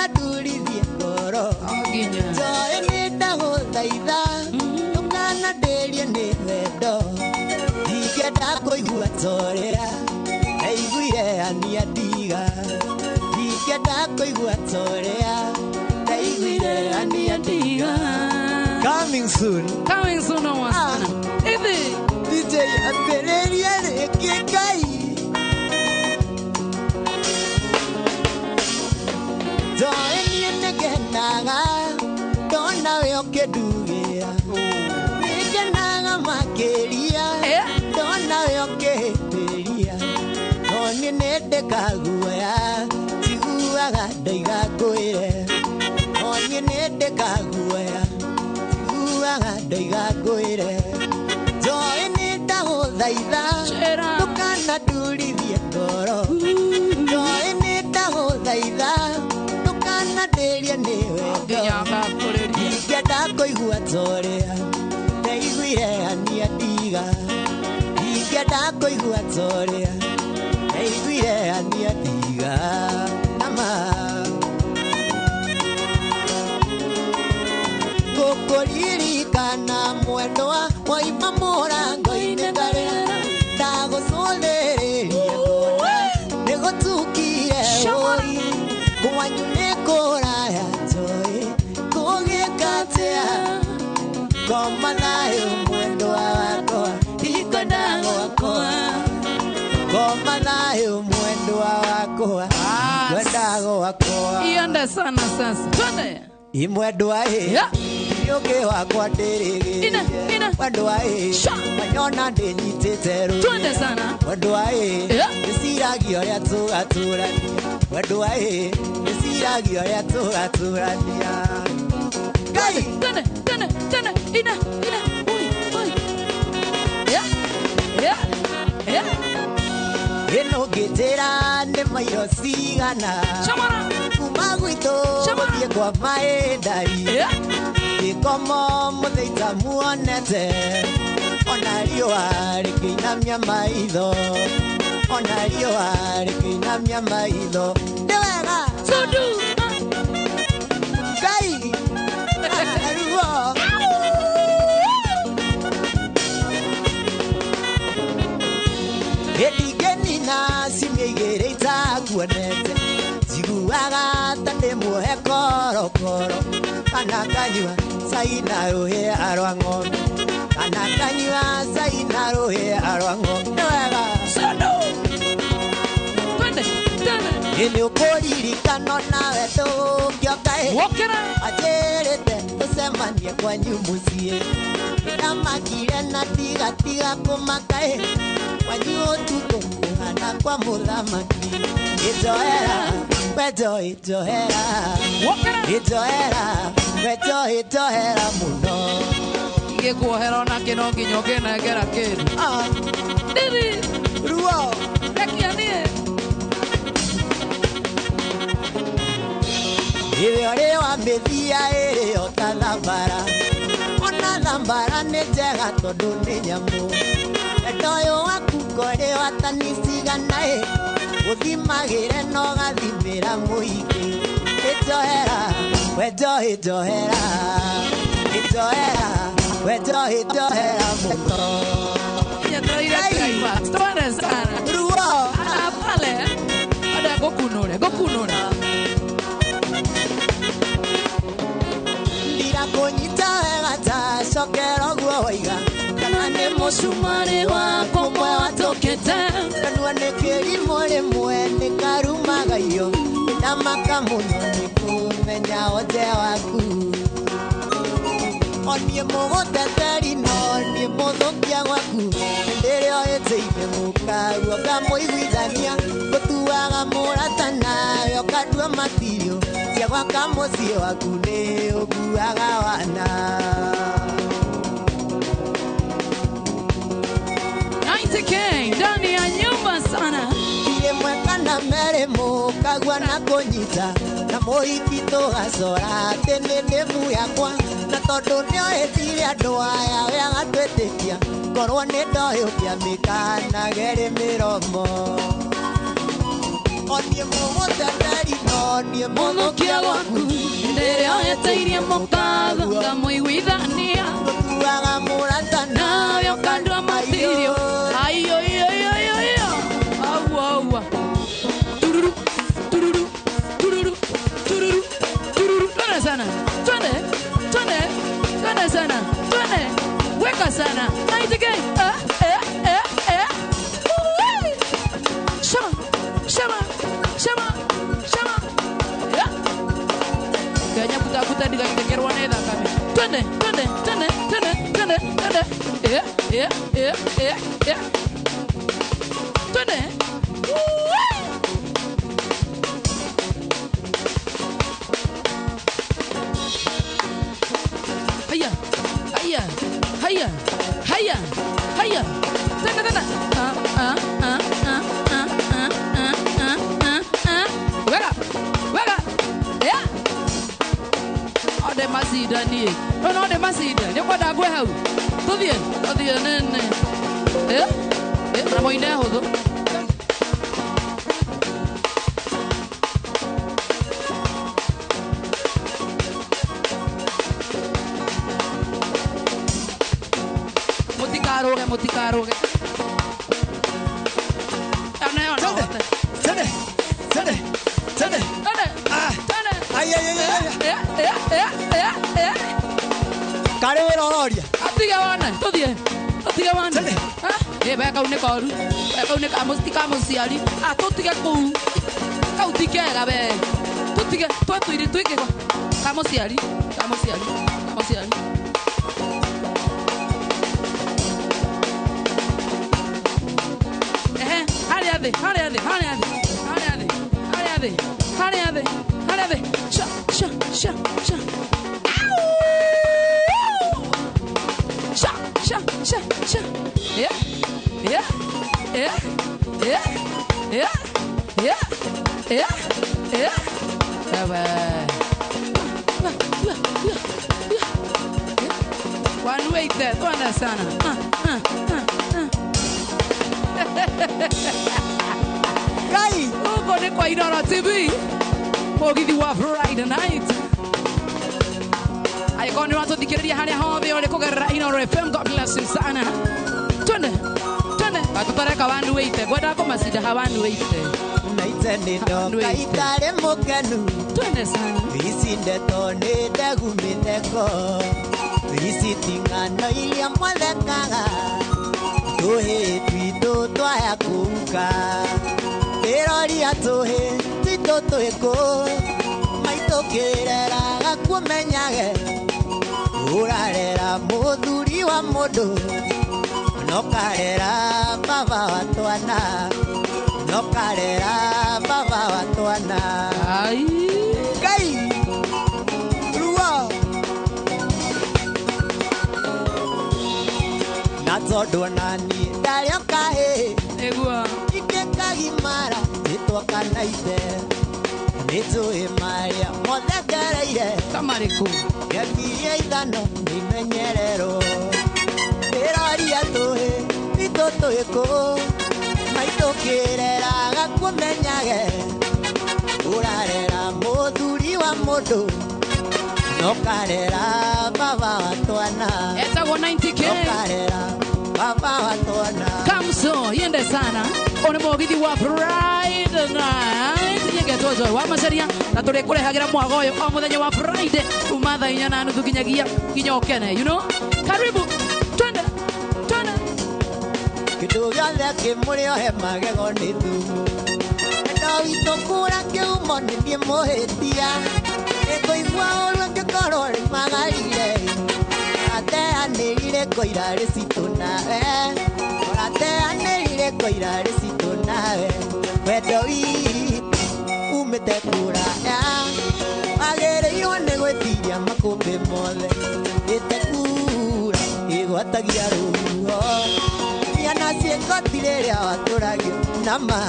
Ndũkanandurithie ngoro. Njoĩ nĩ ndagũthaitha. Ndũkanandĩrie nĩ wendo. Ndingĩenda kũigua ta ũrĩa ndaiguire ania ndiga. Ndingĩenda kũigua ta ũrĩa ndaiguire ania ndiga. Coming soon. Coming soon no sana. Hivi DJ ambĩrĩria rĩngĩ Ngai. Njoĩ niĩ nĩngenaga ndona we ũkĩndugia. Nĩngenaga makĩria ndona we ũkĩhĩmbĩria. No niĩ nĩndĩkaguoya njiguaga ndaiga ngwĩre. No niĩ nĩndĩkaguoya njiguaga ndaiga ngwĩre. Njoĩ nĩ ndagũthaitha ndũkanandurithie ngoro. Njoĩ nĩ ndagũthaitha ndũkanandĩrie nĩ wendo. Ndingĩenda kũigua ta ũrĩa ndaiguire ania ndiga. Ndingĩenda kũigua ta ũrĩa ndaiguire ania ndiga. Ama ngũkũririkana mwendwa waima mũrango-inĩ ngarĩra. Ndagũcũthĩrĩria ngona nĩgũtukire ũi. Kwanyu nĩ kũraya njoĩ ngũgĩka atĩa? Koma thayũ mwendwa wakwa ndikwenda gwakwa. Koma thayũ mwendwa wakwa ndikwenda gwakwa. Iende sana sasa. Twende. Imwendwa ĩ ũngĩ wakwa ndĩrĩgĩrĩire. Mwendwa ĩ wanyona ndĩnyitĩte rũrĩa. Twende sana. Mwendwa ĩ ndĩciragia ũrĩa tũgatũrania. Mwendwa ĩ ndĩciragia ũrĩa tũgatũrania. Ngai. Twende, twende, twende. Ina, ina. Ui, ui. Yeah, yeah, yeah. Ĩno ngĩnjĩra nĩ mairo cigana. Kuma gwitũ gũthiĩ kwa maĩndari. Gĩkomo mũthĩita muonete. Ona riũa rĩkĩinamia maitho. Ona riũa rĩkĩinamia maitho. Nĩ wega. Sudu. Ngai. Ruo. Ndingĩnina ciumia igĩrĩ itakuonete. Njiguaga ta ndĩ muohe korokoro. Kana nganyua cai na rũhĩa rwa ng'ombe. Kana nganyua cai na rũhĩa rwa ng'ombe. Nĩ wega. Sudu. Twende, twende. Nĩ ũkũririkana nawe ndũngĩoka ĩ. Wokĩra. Anjĩrĩte tũcemanie kwanyu mũciĩ. Ndamakire na ndigatiga kũmaka ĩ. Kwanyu ũtukũ kũhana kwa mũthamaki. Ĩnjohera, we njohi njohera. Ĩnjohera, we njohi njohera mũno. Ingĩkuohera ona kĩ no nginya ũngĩnengera kĩndũ. Ndithi. Ruo. Rekia niĩ. Ĩwe ũrĩ wa mĩthia ĩrĩ o ta thambara. Ona thambara nĩ njega tondũ nĩ nyamũ. Wendo ũyũ waku kũrĩ watanicigana ĩ. Ũthimagĩre na ũgathimĩra mũingĩ. Ĩnjohera, we njohi njohera. Ĩnjohera, we njohi njohera mũno. Nyetereire climax. Twende sana. Ruo. Ah, pale. Ada ngũkunũre, ngũkunũre. Ndirakũnyita wega ta cokera ũguo waiga. Kana nĩ mũcumarĩ wakwa ũmwe watũkĩte. Kanua nĩ kĩrimũ rĩmwe nĩ karumaga irio. Ndamaka mũno nĩ kũmenya wonje waku. O niĩ mũgũteteri no niĩ mũthũkia gwaku. Hĩndĩ ĩrĩa ũhĩtĩire mũkaguo ngamũiguithania. Ngũtuaga mũrata nawe ũkandua matirio. Cia gwaka mũciĩ waku nĩ ũkuaga wana. 90K ndani ya nyumba sana. Rĩmwe kana merĩ mũkagua na kũnyita. Na mũhiki tũgacora atĩ nĩ ndĩmu yakwa. Na tondũ nĩoĩtire andũ aya we agatwĩtĩkia. Korwo nĩ ndoĩ ũngĩamĩkanaga ĩrĩ mĩromo. O niĩ mũgũteteri No niĩ Mũthũkia waku ndĩrĩoete mũkatho ngamũiguithania Tũtuaga mũrata nawe ũkandua matirio. Ayoyoyoyoyo. Aua aua. Tururu tururu tururu tururu tururu. Twende sana. Twende twende twende sana. Twende. Weka sana. Naitike. Eh eh eh eh. Uwe. Shama shama shama shama. Yeah. Kenya kutakuta ndigaitekerwo nĩ thakame. Twende twende twende twende twende twende. Eh eh eh eh eh. Twende. Uwe. Haya haya haya haya haya. Twende twende. Ah ah ah ah ah ah ah ah ah ah. Weka weka. Yeah. Ode macinda niĩ no no ndĩ macinda nĩ ũkwenda ngwe hau tũthiĩ tũthiĩ nene eh eh na moine hũthũ. Mũtikarũge mũtikarũge Ane ona Twende hote. twende twende twende. Twende Ah. twende. Ai ai ai ai. Eh eh eh eh eh. Karĩ wĩra ũroria. Atige wone tũthiĩ tũtige wone. Twende. Eh we kau nĩ koru we kau nĩ ti ka mũciari. Ah tũtige kũu kau ti kega we tũtige twetũire twĩke ka mũciari ka mũciari ka mũciari. Ehe harĩa thĩ harĩa thĩ harĩa thĩ harĩa thĩ harĩa thĩ harĩa thĩ harĩa thĩ. Sha sha sha sha. Au! Sha sha sha sha. Yeah yeah yeah yeah yeah yeah yeah yeah. Ewe. One wait there, twende sana. Ah, ah, ah, ah. Ngai. Huko nĩ kwa Inoro TV mũgithi wa Friday night. Angĩkorwo nĩ ũratũthikĩrĩria harĩa hothe ũrĩ kũgerera Inoro FM, God bless you sana. Twende twende tũtareka wandu wĩite ngwendaga kũmacinda ha wandu wĩite. Naite nĩ ndoka itarĩ mũkenu. Twende sana. Ici ndeto nĩ ndegu mĩtheko. Ici ti ng'ano iria mwathekaga. Tũhĩ twitũ twaya kũhuka. Ndĩroria tũhĩ twitũ twĩ kũ. Maitũ kĩreraga kuomenyage. Ũrarera mũthuri wa mũndũ. Nokarera baba wa twana. Nokarera baba wa twana. Ai. Ngai. Ruo. Na tondũ onaniĩ ndarĩ o kahĩĩ. Nĩguo. Ingĩkagimara njĩtwo kana ithe. Nĩnjũĩ marĩa mothe ngereire. Ta marĩkũ? Ngĩkiria ithano nĩimenyererwo. Ndĩroria tũhĩ twitũ twĩ kũ. Maitũ kĩreraga kuomenyage. Ũrarera mũthuri wa mũndũ. Nokarera baba wa twana. Etagwo 90K. Nokarera baba wa twana. Kamso yende sana one mũgithi wa Friday night nyengetwo Joy wa Macaria na tũrĩkũrehagĩra mwago ũyũ o mũthenya wa Friday kuma thaa 4:30 nginyagia nginya ũkene you know. Karibu twende twende. Kĩndũ gĩothe kĩmũrĩo he magego nĩ thumu. Wendo witũ kũra kĩhumo nĩ niĩ mũhĩtia. Nĩngũigua ũru angĩkorwo nĩmagarire. Ũrateanĩrire ngoira rĩcitũ nawe. Ũrateanĩrire ngoira rĩcitũ nawe. Wendo witũ umĩte kũraya. Wagĩrĩirwo nĩ gwĩtiria makũmbĩ mothe. Ĩte kura ĩgwatagia rũhuho. Ciana ciĩkoti rĩrĩa watũragio nama.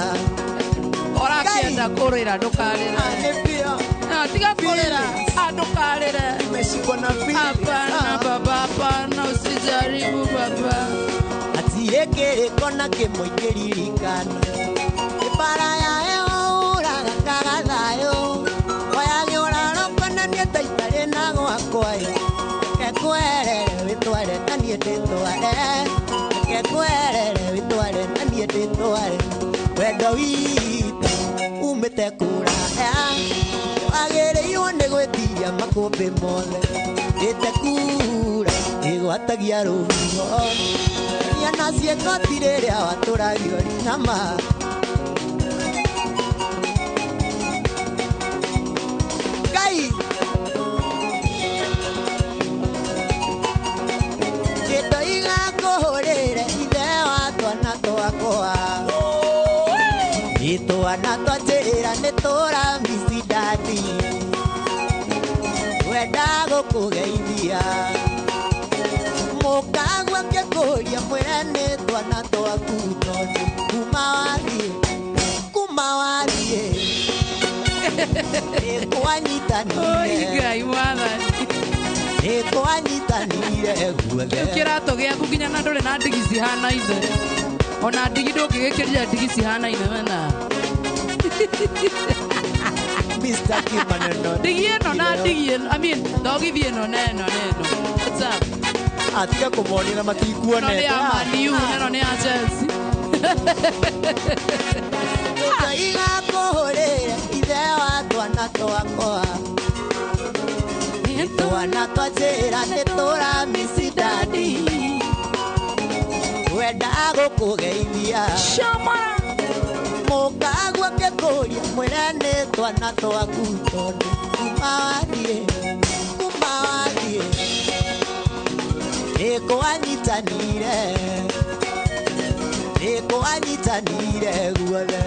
Ũrakĩenda kũrĩra ndũkarĩre. Nĩ biũ. Ah, tiga kũrĩra. Ah, ndũkarĩre. Nimeshikwa na feelings. Hapana baba, hapana, usijaribu baba. Hatirĩ kĩrĩko na kĩmwe ingĩririkana. Ĩbara ya heho ũraga kaga thayũ. niĩ ndĩtware reke ngwerere wĩtware na niĩ ndĩtware wendo witũ umĩte kũraya wagĩrĩirwo nĩ gwĩtiria makũmbĩ mothe ĩte kura ĩgwatagia rũhuho na ciĩko ti rĩrĩa watũragio nama Ngai ndoiga ngũhũrĩre ithe wa twana twakwa twana twanjĩra nĩ tũramicindani wenda gũkũgeithia mũkagua ngĩkũria mwĩre nĩ twana twaku tondũ kuma wathiĩ nĩkwanyitanire Ngai mwathani nĩkwanyitanire guothe rĩu kĩratũ gĩaku nginya na ndũrĩ na ndigi cihanaine ona ndigi ndũngĩgĩkĩrire ndigi cihanaine wena Mr. Kimaneno ndigi ĩno na ndigi ĩno I mean thogithi ĩno na ĩno na ĩno. What's up? Atiga kũmonia na Ĩno nĩ matikuonete. ya Man U na ĩno nĩ ya Chelsea. Ndoiga ngũhũrĩre ithe wa twana twakwa twana twanjĩra nĩ tũramicindani wenda gũkũgeithia Shamara mũkagua ngĩkũria mwĩre nĩ twana twaku tondũ kuma wathiĩ nĩkwanyitanire guothe.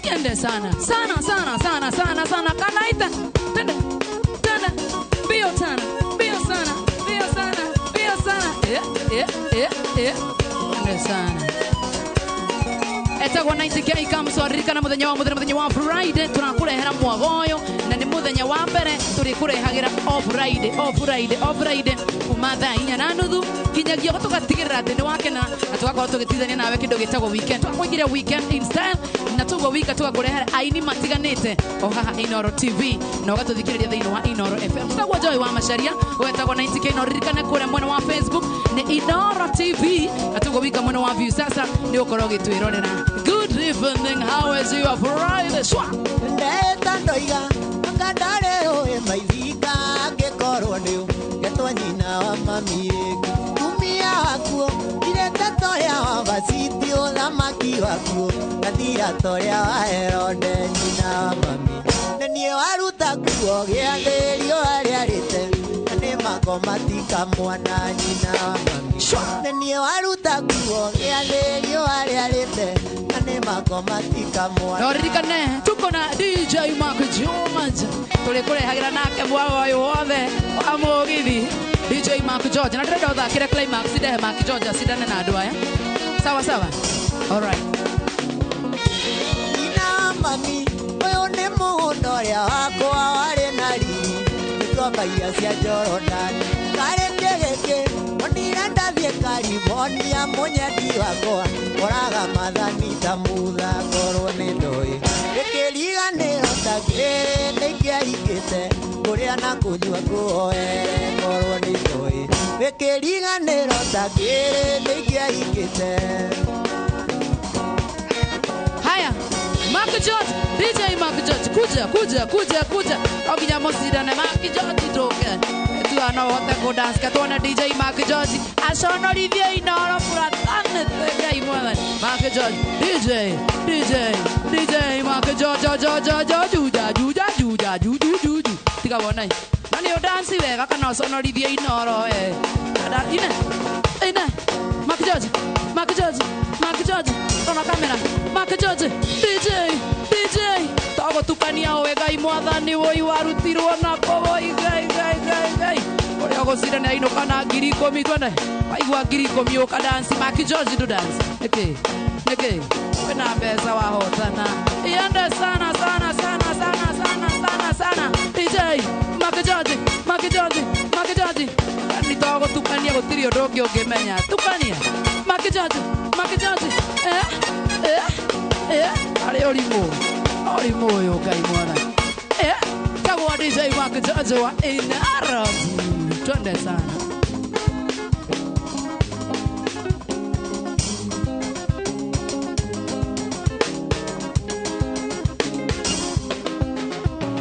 Twende sana sana sana sana sana sana kanaita twende twende mbio sana mbio sana mbio sana mbio sana twende sana etagwo 90K kamswaririkana muthenya wa muthenya wa Friday turakurehera mwagoyo na ni muthenya wa mbere turikurehagĩra o Friday o Friday o Friday kuma thaa 4:30 nginyagia tugatigĩrĩra atĩ nĩ wakena na tugakorwo tũgĩtithania nawe kĩndũ gĩtagwo weekend twakũigire weekend in style na tuguo wika tugakũrehera aini matiganĩte o haha Inooro TV na ũgatũthikĩrĩria thĩinĩ wa Inooro FM. Tũtagwo Joy wa Macharia wetagwo 90K na ũririkane kũrĩa mwena wa Facebook nĩ Inooro TV na tuguo wika mwena wa Viusasa nĩ ũkorwo ũgĩtwĩrorera. Good evening, how is your Friday? Shwa! Ndeta ndoiga anga ndarĩ ũĩ maithika angĩkorwo nĩ ngetwo nyina wa mami tumia wakuo irete torĩa wa Vasiti ũthamaki wakuo gathira torĩa wa Herode nyina wa mami nĩ niĩ waruta nguo gĩathĩrio arĩarĩte na nĩ makomatika mwana nyina wa mami nĩ niĩ waruta nguo gĩathĩrio arĩarĩte na nĩ makomatika mwana. Na ũririkane tuko na DJ Mark George tũrĩkũrehagĩra nake mwago ũyũ wothe wa mũgithi DJ Mark George na ndĩrenda ũthakĩre climax ndehe Mark George acindane na andũ aya sawa sawa all right. Nyina wa mami ũyũ nĩ mũgũnda ũrĩa wakwa warĩ na riri mĩkomba iria cia Jorodani karĩ kĩgĩkĩ onire ndathiĩ Karibonia mũnyendi wakwa ũraga mathani ta mutha korwo nĩ ndoĩ gĩkĩriganĩro ta kĩrĩ nĩkĩahingĩte kũrĩa na kũnyua kũhoere korwo nĩ ndoĩ gĩkĩriganĩro ta kĩrĩ nĩkĩahingĩte. Haya, Mark George, DJ Mark George, kuja kuja kuja kuja oginya mũcindane Mark George tũke tuana wote kũdance katuona DJ Mark George aconorithie Inooro fraternity Ngai mwathani Mark George DJ DJ DJ Mark George George George juja juja juja juju juju tiga wonai na nĩ ũdanci wega kana ũconorithie Inooro ine ine Mark George Mark George Mark George rona kamera Mark George DJ DJ togũtukania ũwe Ngai mwathani woi warutirwo nako woi Ngai Ngai Ngai Ngai ũrĩa ũgũcindana ainũka na 10,000 twende waigua 10,000 ũka dance Mark George do dance nĩkĩ nĩkĩ wĩna mbeca wahotana iende sana sana sana sana sana sana sana DJ Mark George Mark George Mark George nĩ togũtukania gũtirĩ ũndũ ũngĩ ũngĩmenya tukania Mark George Mark George arĩ ũrimũ ũrimũ ũyũ Ngai mwathani tagwo DJ Mark George wa Inooro. Twende sana.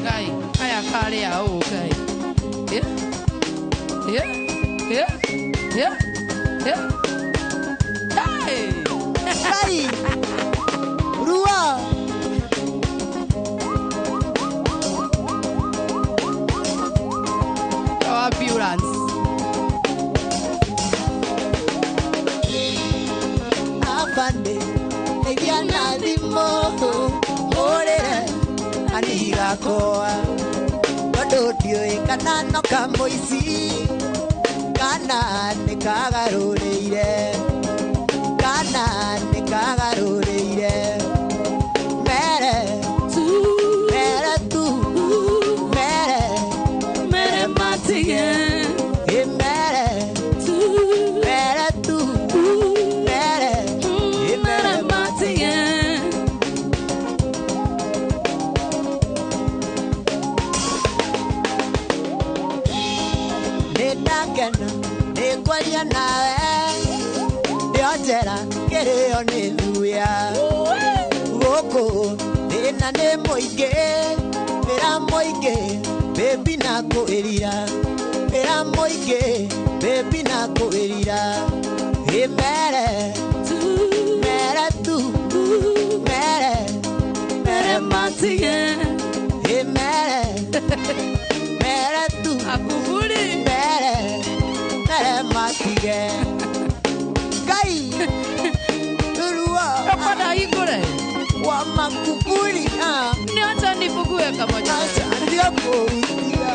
Ngai, aya karĩa ũũ Ngai. Yeah. Yeah. Yeah. Yeah. Yeah. Hey! Ngai rua. Ambulance. Abande ndeithia na thimũ hũrĩre anigakoa tondũ ndiũĩ kana no kamũici kana nĩ kagarũrĩire kana nĩ kagarũrĩire mere mere tu mere Mere matige. Ĩ mere mere tu mere ĩ Mere matige. Nĩ ndakena nĩ kwaria nawe ndĩo njera kĩrĩo nĩ thuya gũkũ thĩna nĩ mũingĩ wĩra mũingĩ baby na kwĩrira wĩra mũingĩ baby na kwĩrira ĩ mere mere tu mere Mere matige. Ĩ mere mere tu Akuvuli. Mere mere matige Ngai rua Ũkwenda hingũre? Wa makukuli ah. Niacha nifungue kamoja. Acha ndio kuutia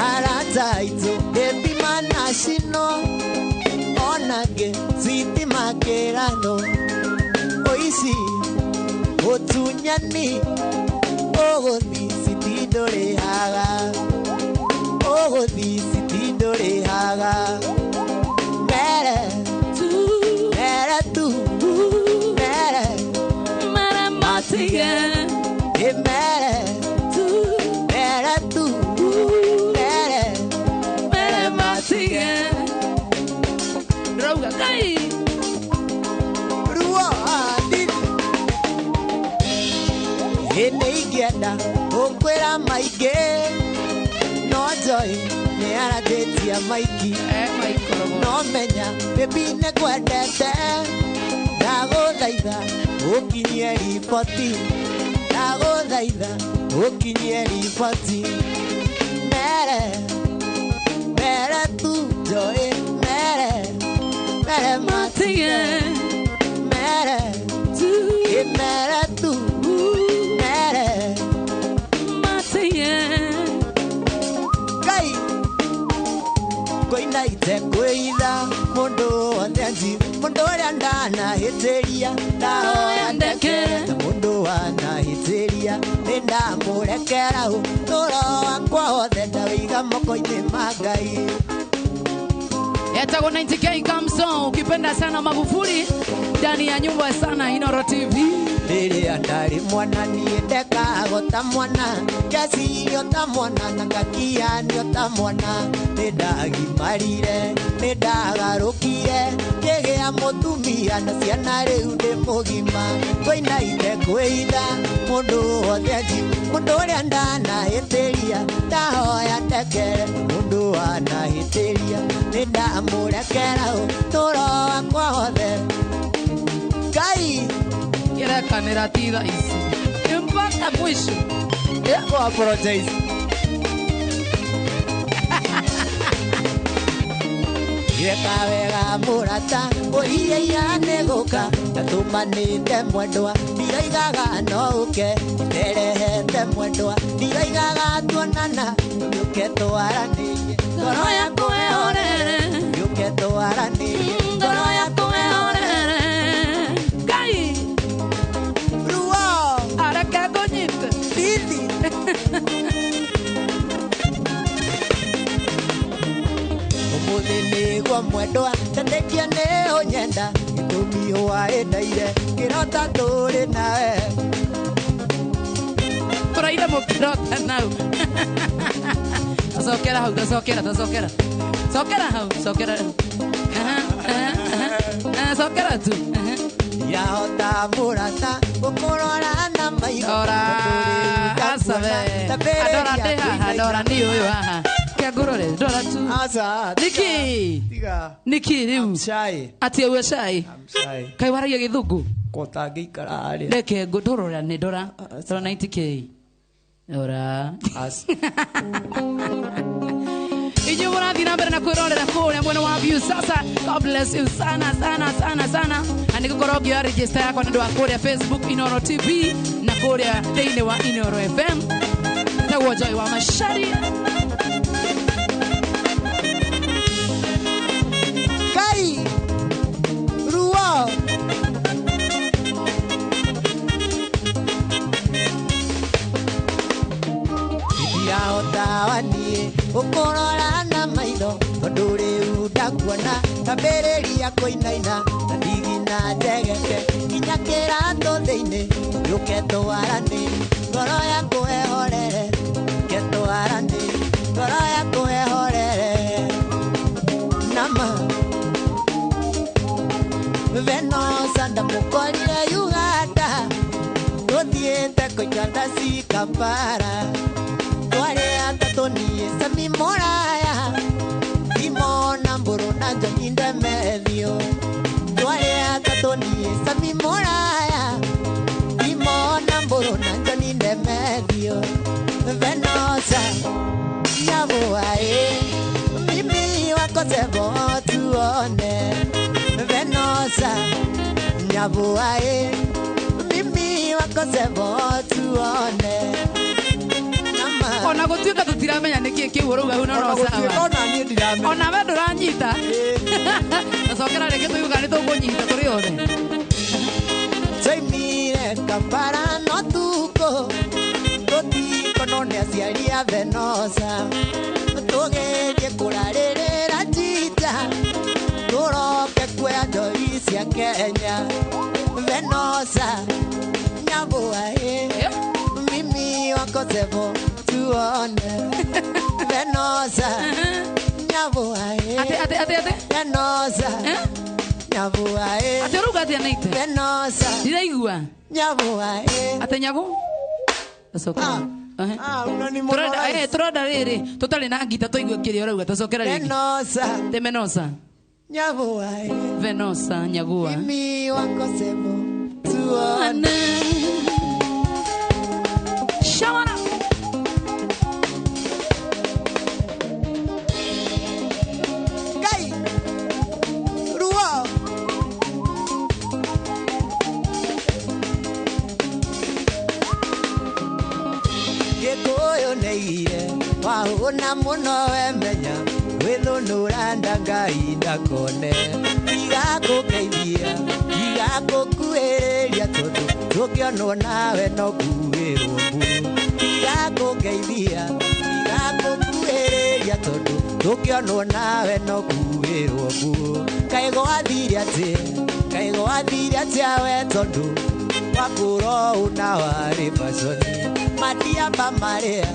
arata aitũ gĩthima na cino onake thitima kĩrano ũici ũtunyani ũgũthi citindũrĩhaga ũgũthi citindũrĩhaga mere mere tu mere Mere matige. Ĩ mere mere tu mere Mere matige. Ndĩrauga Ngai. Ruo ndini ĩ nĩ ingĩenda gũkwĩra maingĩ no Joy nĩ aratĩtia maiki Maikorogo. No menya baby nĩ ngwendete ndagũthaitha ũkinyie riboti ndagũthaitha ũkinyie riboti mere mere tu Joy mere mere matige mere ĩ mere tu mere Matige. Ngai ngũina itekwĩitha mũndũ wothe nji mũndũ ũrĩa ndanahĩtĩria ndahoya ndekere ta mũndũ wanahĩtĩria nĩ ndamũrekera ũtũũro wakwa wothe ndawĩiga moko-inĩ ma Ngai. Yatagwo 90K Kamso, ukipenda sana Magufuli ndani ya nyumba sana Inooro TV. Rĩrĩa ndarĩ mwana niĩ ndekago ta mwana ngecirio ta mwana na ngakianio ta mwana nĩ ndagimarire nĩ ndagarũkire ngĩgĩa mũtumia na ciana rĩu ndĩ mũgima ngũinaine kwĩitha mũndũ wothe nji mũndũ ũrĩa ndanahĩtĩria ndahoya ndekere mũndũ wanahĩtĩria nĩ ndamũrekera ũtũũro wakwa wothe Ngai. Kĩrekanĩra ti thaa ici Ni mpaka mwisho. Go apologize. Weka wega mũrata ũhiaia nĩ gũka ndatũmanĩte mwendwa ndiroigaga no ũke nderehete mwendwa ndiroigaga tuonana yũke twaranĩrie ngoro yaku ĩhorere yũke twaranĩrie Ngoro yaku ĩhorere. Ngai. Ruo. Areke ngũnyite. Bithi. Ũmũthĩ nĩguo mwendwa ndetekia nĩ ũnyenda gĩtũmi hwaĩndaire kĩrota tũrĩ nawe. Tũraire mũkĩrota nau. Tacokera hau, tacokera, tacokera. Cokera hau, cokera. Aha, aha, aha. Cokera tu. Yahota murata gũkũrora na maitho. Dora, asabe. Adora ndĩ haha, dora ni ũyũ haha. Kĩangũrore, dora tu. Aca. Nĩkĩ? Tiga. Nĩkĩ rĩu? I'm shy. Atĩ uwe shy? I'm shy. Kaĩ waragia gĩthũngũ? Ko tangĩikara harĩa. Reke ngũndorora nĩ ndora. Ndora 90K. Ndora. As. Inyuĩ mũrathiĩ na mbere na kwĩrorera kũrĩa mwena wa view sasa. God bless you sana sana sana sana. Na nĩ ngũkorwo ngĩoya register yakwa nĩ ũndũ wa kũrĩa Facebook Inooro TV na kũrĩa thĩinĩ wa Inooro FM. Tagwo Joy wa Macharia. Kai ruo. Ndirahota niĩ gũkũrora na maitho tondũ rĩu ndakuona ndambĩrĩria kũinaina na ndigi na njegeke nginya kĩratũ thĩinĩ yũke twarane ngoro yakwa ĩhorere ke twarane ngoro yakwa ĩhorere nama Venosa ndamũkorire Uganda tũthiĩte kũingata ci Kampala twarĩ atatũ niĩ Sami Mũraya Simona Mbũrũ na John Ndemethio twarĩ atatũ niĩ Sami Mũraya Simona Mbũrũ na John Ndemethio Venosa Nyabuaĩ mimi wako sebo tuone Venosa Nyabuaĩ mimi wako sebo tuone. Ona gũtuĩka tũtiramenya nĩkĩ kĩu ũrauga hau no no sawa. Ona niĩ ndiramenya. Ona we ndũranyita. Tũcokera rĩngĩ tũigue kana nĩtũkũnyita tũrĩ othe. Twaimire Kampala no tukũ tũtikonwo nĩ aciari a Venosa tũgĩthiĩ kũrarĩrĩra Jinja tũroke kuoya njohi cia Kenya Venosa Nyabuaĩ mimi wako sebo tuone Venosa Nyabuaĩ. Ate ate ate ate. Venosa Nyabuaĩ. Ate ũrauga atĩa Naite? Venosa Ndiraigua. Nyabuaĩ. Ate nyabu? Tũcokera. Unani Tũrenda rĩrĩ tũtarĩ na ngita tũigue kĩrĩa ũrauga tũcokera rĩngĩ. Venosa Te Venosa. Nyabuaĩ. Venosa Nyagua. Mimi wako sebo tuone. Shawara. Kai ruo. Gĩkũyũ nĩire wahũna mũno wemenya gwĩthũnũra nda Ngai ndakone tigakũgeithia tigakũkuhĩrĩria tondũ tũngĩonwo nawe no kuĩrwo mbu tigakũgeithia tigakũkuhĩrĩria tondũ tũngĩonwo nawe no kuĩrwo mbu kaĩ gwathire atĩa kaĩ gwathire atĩa we tondũ wakũrwo ũna warĩ baconi matiamba marĩa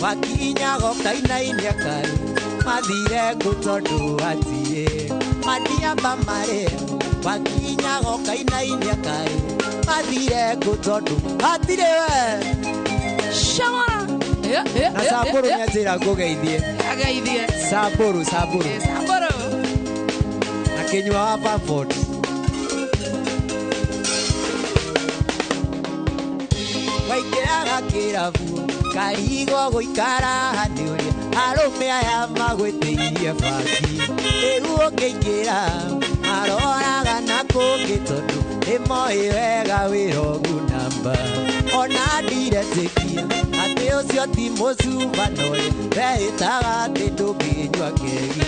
wakinyago kainainia kaĩ mathire kũ tondũ hatirĩ matiamba marĩa wakinyago kainainia kaĩ mathire kũ tondũ hatirĩ we. Shawara. Na Samburu nĩanjĩra ngũgeithie. Ageithie. Samburu, Samburu. Samburu. Na kĩnyua wa Bamford. Waingĩraga kĩrabu karigwo gũikara nĩ ũrĩa arũme aya magwĩtĩirie bangi rĩu ũngĩingĩra maroraga na kũngĩ tondũ nĩmoĩ wega wĩra ũgu namba ona ndiretĩkia atĩ ũcio ti mũcuba norĩa weĩtaga atĩ ndũngĩnyua kegi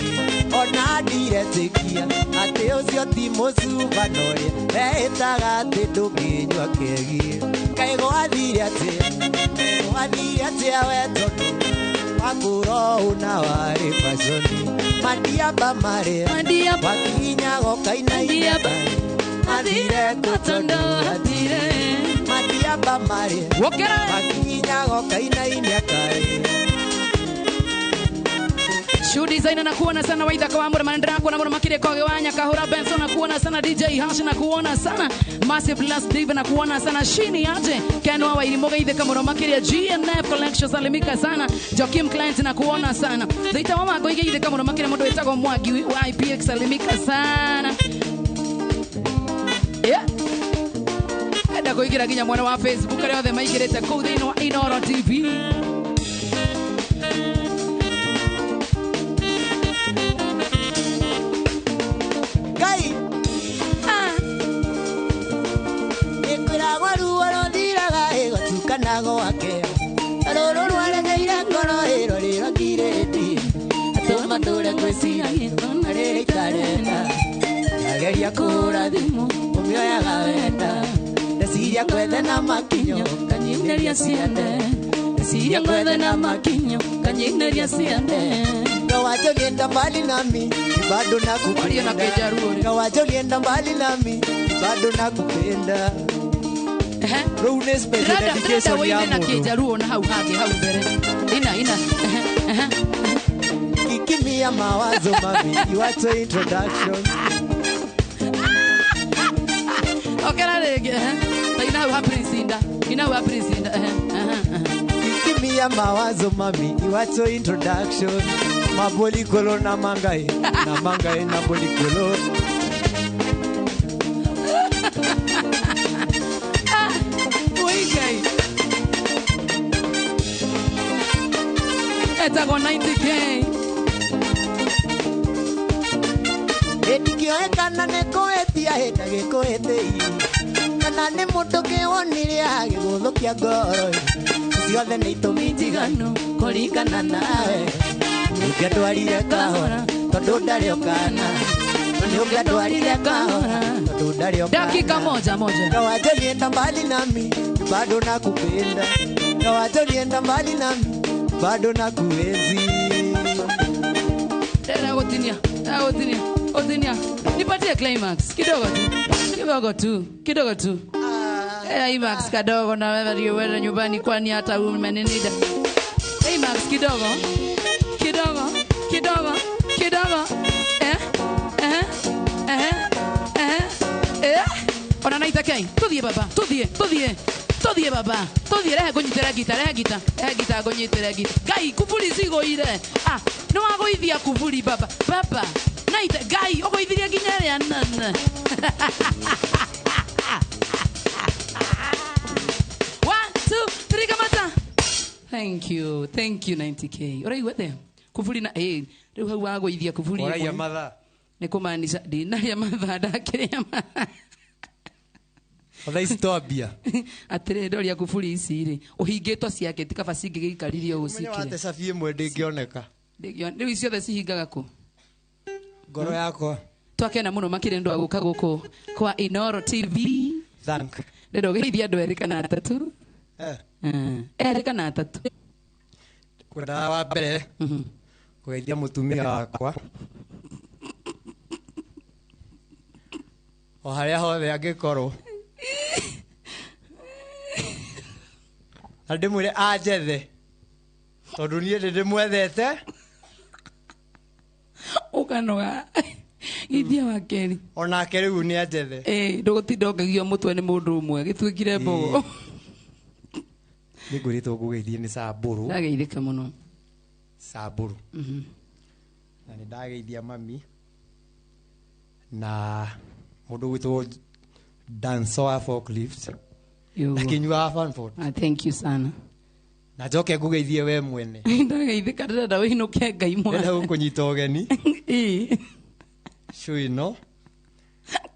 ona ndiretĩkia atĩ ũcio ti mũcuba norĩa weĩtaga atĩ ndũngĩnyua kegi kaĩ gwathire atĩa gwathire atĩa we tondũ wakũrwo ũna warĩ baconi matiamba marĩa wakinyago kainainia mathire kũ tondũ hatirĩ matiamba marĩa wakinyago kainainia kaĩ. Shoe designer na kuona sana Waithaka wa Murema ndirakuona muno makire koge wa Nyakahura Benson na kuona sana DJ Hash na kuona sana Massive Last Dave na kuona sana Shini aje Ken wa Wairimu geithika muno makiria GNF Collection salimika sana Joakim Client na kuona sana Thaita wa Mango igeithika muno makiria mundu wetagwo Mwangi wa IPX salimika sana. Yeah. Enda kuingira nginya mwena wa Facebook aria othe maingirite kuu thiini wa Inoro TV. Ngai ikwiragwo ruo ruthiraga ĩgũtukana gwake rũrũ rwaregeire ngoro ĩro rĩrokirĩtie atũma tũre gwĩciragia na rĩrĩ itarenda ndageria kũhũra thimũ ũmĩoyaga wenda ndeciria kwethe na makinyo Kanyinĩria ciande ndeciria kwethe na makinyo kanyinĩria ciande Kawacha ulienda mbali nami bado Wario na nakupenda Kĩjaruo rĩ. Kawacha ulienda mbali nami bado nakupenda. Ehe. Rĩu nĩ special Ndĩrenda dedication ya wĩine na mũndũ. Kĩjaruo na hau hangĩ hau mbere ina ina. Ehe, ehe. Kikimia mawazo mami iwache introduction. Okera rĩngĩ. Ehe. Ta ina hau ha Prince Inda, ina hau ha Prince Inda. Ehe, ehe, ehe. Kikimia mawazo mami iwache introduction. Mabolikolo na mangai na mangai na bolikolo. Oi Ngai. Etagwo 90K. Ndikĩoe kana nĩ kũhĩtia hĩndagĩkũhĩtĩirie kana nĩ mũndũ kĩwonire agĩgũthũkia ngoro ciothe nĩ itũmi njiganu kũringana nawe nĩũngĩandwarire kahora tondũ ndarĩ okana nĩũngĩandwarire kahora tondũ ndarĩ okana. Dakika moja moja. Kawacha ulienda mbali nami bado nakupenda Kawacha ulienda mbali nami bado nakuenzi. Tena gũtinia, tena gũtinia, gũtinia. Nipatie climax kidogo tu, kidogo tu, kidogo tu. Climax kadogo na wewe ndio wewe nyumbani kwani hata umeninida. Climax kidogo, kidogo, kidogo, kidogo. Eh, eh, eh, eh, eh. Ona naita kei. Tuthie baba, tuthie, tuthie. Tuthie baba, tuthie rehe ngũnyitĩre ngita, rehe ngita, rehe ngita ngũnyitĩre ngita. Ngai kuburi cigũire. Ah, nĩ wagũithia kuburi baba. Baba, naita Ngai ũgũithirie nginya ĩrĩa nene. 1 2 3 kamata. Thank you, thank you 90K. Ũraigua atĩa? Kuburi na rĩu hau wagũithia kuburi Ũraiya ĩmwe. mathaa. Nĩ kũmaanisha ndinarĩa mathaa ndakĩrĩa mathaa. Thaa ici twambia. Atĩrĩrĩ ndoria kuburi ici rĩ ũhingĩtwo ciake ti kaba cingĩgĩikaririe ũguo Ũmenye wate cikire. cabi ĩmwe ndĩngĩoneka. Rĩu ici ciothe cihingaga kũ? Ngoro yakwa. Twakena mũno makĩria nĩ ũndũ wa gũka gũkũ kwa Inoro TV. Thank. Ndĩrenda ũgeithie andũ erĩ kana atatũ. Erĩ kana atatũ. Kwendaga wa mbere kũgeithia mũtumia wakwa o harĩa hothe angĩkorwo na ndĩmwĩre anjethe tondũ niĩ nĩ ndĩmwethete. Ũkanoga. Geithia wa kerĩ. Onake rĩu nĩ anjethe. Ndũgũtinda ũkĩgio mũtwe nĩ mũndũ ũmwe gĩtuĩkire mbogo. Nĩ ngwĩrĩtwo ngũgeithie nĩ Samburu. Ndageithĩka mũno. Samburu. Na nĩ ndageithia mami na mũndũ ũgwĩtwo Danso wa forklift. Yũguo. Na Kĩnyua wa Fanford. Ah, thank you sana. Na njoke ngũgeithie we mwene. Ndageithĩka ndĩrenda wĩinũke Ngai mwana. Ndĩrenda gũkũnyita ũgeni. Ĩĩ. Show ĩno.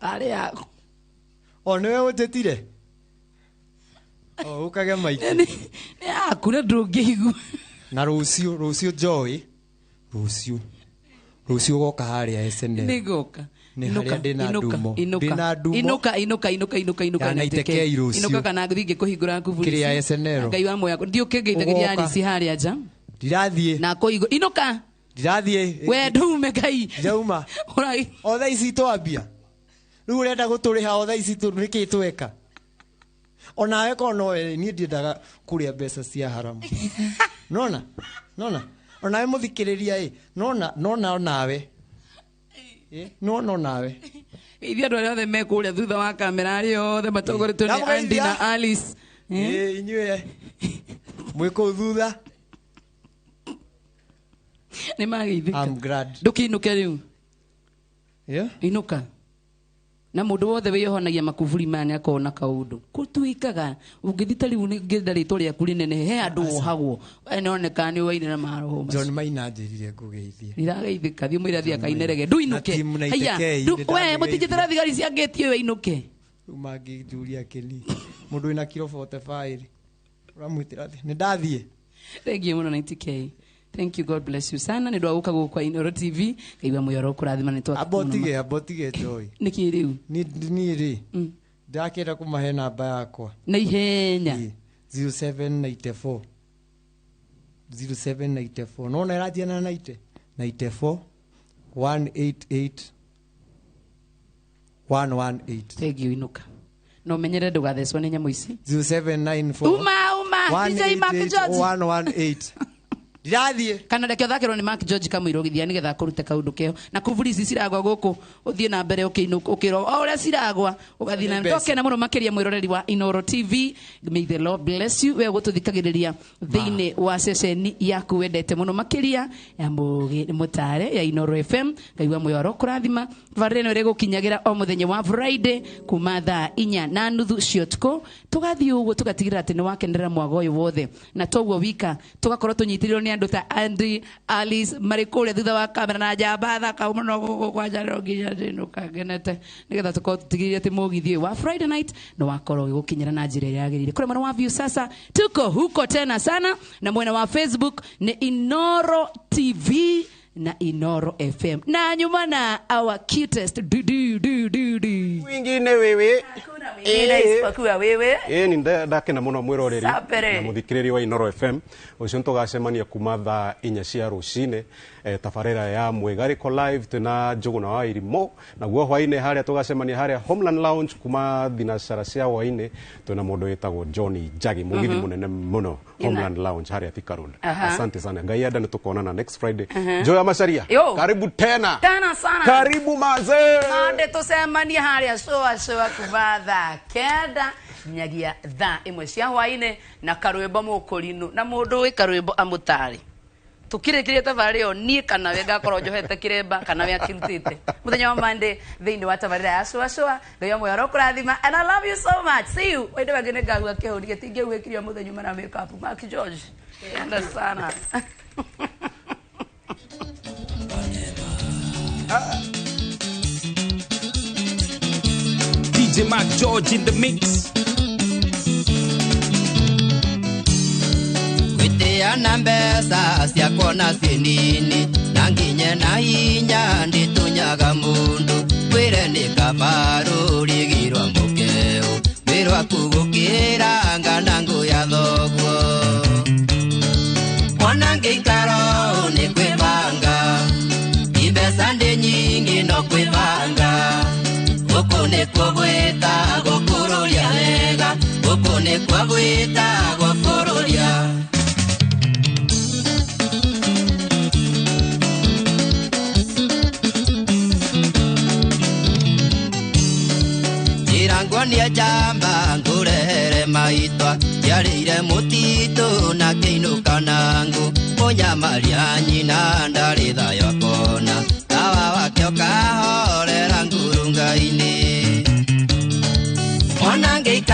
Arĩ yaku. O nĩwe ũnjĩtire? O ũkage maitũ. Nĩ yaku na ndũngĩigua. Na rũciũ, rũciũ Joy, rũciũ. Rũciũ ũgoka harĩa SNL. Nĩngũka. Nĩ harĩa ndĩna ndumo. Ndĩna ndumo. Inũka, inũka, inũka, inũka, inũka, Ya na 90K rũciũ. Inũka kana ngũthiĩ ngĩkũhingũra kuburi. Kĩrĩa SNL. Ngai wa muoyo. Ndiũke ngĩitagĩria Ũgoka. Alice harĩa nja. Ndirathiĩ. Na kũigũ. Inũka. Ndirathiĩ. We ndume Ngai. Ndirauma. Ũrai. O thaa ici twambia. Rĩu ũrenda gũtũrĩha o thaa ici nĩkĩ tweka? Onawe korwo no we, niĩ ndiendaga kũrĩa mbeca cia haramu. Nona? Nona? Onawe muthikiriria i nona nona onawe no no nawe ithuĩ andũ arĩa othe me kũrĩa thutha wa kamera arĩa othe matongoretio nĩ Andy na Alice. Inyuĩ mwĩ kũu thutha nĩ mageithĩka. I'm glad. Ndũkĩinũke rĩu. Yeah? Inũka. Na mũndũ wothe wĩyohonagia makuburi maya nĩ akoragwo na kaũndũ. Gũtuĩkaga ũngĩthiĩ ta rĩu ngĩenda rĩtwa rĩaku rĩnene he andũ wohagwo. We nĩonekaga nĩ ũwaine na maroho macio. John Maina anjĩrire ngũgeithie. Ndirageithĩka thiĩ ũmwĩre athiĩ akainerege. Ndũinũke. Haiya, we mũtinjĩtĩra thigari cia ngĩti ĩyo ĩinũke. Rĩu mangĩnjũria kĩni mũndũ wĩna kiro 45 ũramwĩtĩra atĩa? Nĩ ndathiĩ. Thank you mũno 90K. Thank you, God bless you sana. Nĩ ndwa gũka gũkũ kwa Inooro TV. Ngaigua mũyoro ũkũrathima nĩ twakena mũno. Amba ũtige Joy. Nĩkĩ rĩu? Niĩ rĩ ndakĩenda kũmahe namba yakwa. Na ihenya. 0794 0794 nona ĩranjia na 90 94 188 118. Thank you, inũka. Na ũmenyere ndũgathecwo nĩ nyamũ ici. 0794 Uma uma DJ Mark George. 188 118. Ndirathiĩ. Kana reke ũthakĩrwo nĩ Mark George kamũira ũgĩthiĩ nĩgetha akũrute kaũndũ keho. Na kuburi ici ciragwa gũkũ ũthiĩ na mbere ũkĩrwo o ũrĩa ciragwa ũgathiĩ na mbere. Twakena mũno makĩria mwĩroreri wa Inooro TV. May the Lord bless you. We gũtũthikagĩrĩria thĩinĩ wa ceceni yaku wendete mũno makĩria ya Mũgĩ Mũtare ya Inooro FM. Ngai wa muoyo arokũrathima. Tabarĩra ĩno ĩrĩgũkinyagĩra o mũthenya wa Friday kuma thaa 4:30 cia ũtukũ. Tũgathiĩ ũguo tũgatigĩrĩra atĩ nĩ wakenerera mwago ũyũ wothe. Na toguo wika tũgakorwo tũnyitĩrĩirwo nĩ andũ ta Andy, Alice marĩ kũrĩa thutha wa kamera na njamba thaka mũno gũkũ kwanja no nginya ndĩnũka ngenete nĩgetha tũkorwo tũtigĩrĩire atĩ mũgithi ũyũ wa Friday night nĩ wakorwo ũgĩgũkinyĩra na njĩra ĩrĩa yagĩrĩire. Kũrĩ mwena wa Viusasa tuko huko tena sana, na mwena wa Facebook nĩ Inooro TV na Inooro FM. Na nyuma na our cutest du du du du du. Mwingine wewe. Hakuna mwingine isipokuwa wewe. Ĩĩ nĩ ndakena mũno mwĩroreri Sapere. na mũthikĩrĩria wa Inooro FM ũcio nĩtũgacemania kuma thaa 4 cia rũcinĩ tabarĩra ya Mwĩgarĩko live twĩna Njũgũna wa Irimũ, naguo hwainĩ harĩa tũgacemania harĩa Homeland Lounge kuma thinacara cia hwainĩ twĩna mũndũ wĩtagwo Johnny Njagi mũgithi mũnene mũno Homeland Lounge harĩa Thika Road. Asante sana. Ngai enda nĩtũkonana next Friday. Joya Macharia. Yo. Karibu tena. Tena sana. Karibu mazee. Mande tũcemanie harĩa cũa cũa kuma thaa 9 nginyagia thaa 1 cia hwainĩ na karwĩmbo mũkũrinũ na mũndũ wĩ karwĩmbo amũtarĩ. Tũkĩrĩkĩria tabarĩra ĩyo niĩ kana we ngakorwo njohete kĩremba kana we akĩrutĩte. Mũthenya wa Monday thĩinĩ wa tabarĩra ya cũa cũa. Ngai wa muoyo arokũrathima and I love you so much. See you. Wainde wangĩ nĩngahua kĩhũri gĩtingĩhuĩkirio mũthenya uma na makeup. Mark George. Enda sana. DJ Mark George in the mix. Gwĩtĩana mbeca ciakwa na ciĩ nini na nginye na hinya ndĩtunyaga mũndũ kwĩre nĩ kaba rũrigi rwa mũkeo wĩ rwaku gũkĩra ngana ngũ ya thoguo. Ona ngĩikara ũũ nĩ kwĩbanga imbeca ndĩ nyingĩ no kwĩbanga gũkũ nĩkuo gwĩtagwo kũrũria wega gũkũ nĩkuo gwĩtagwo kũrũria. Nguonie njamba ngũrehere maitwa njiarĩire mũtitũ na kĩinũka na ngũ mũnyamaria nyina ndarĩ thayũ akona tawa wake ũkahorera ngurunga-inĩ. Ona ngĩikara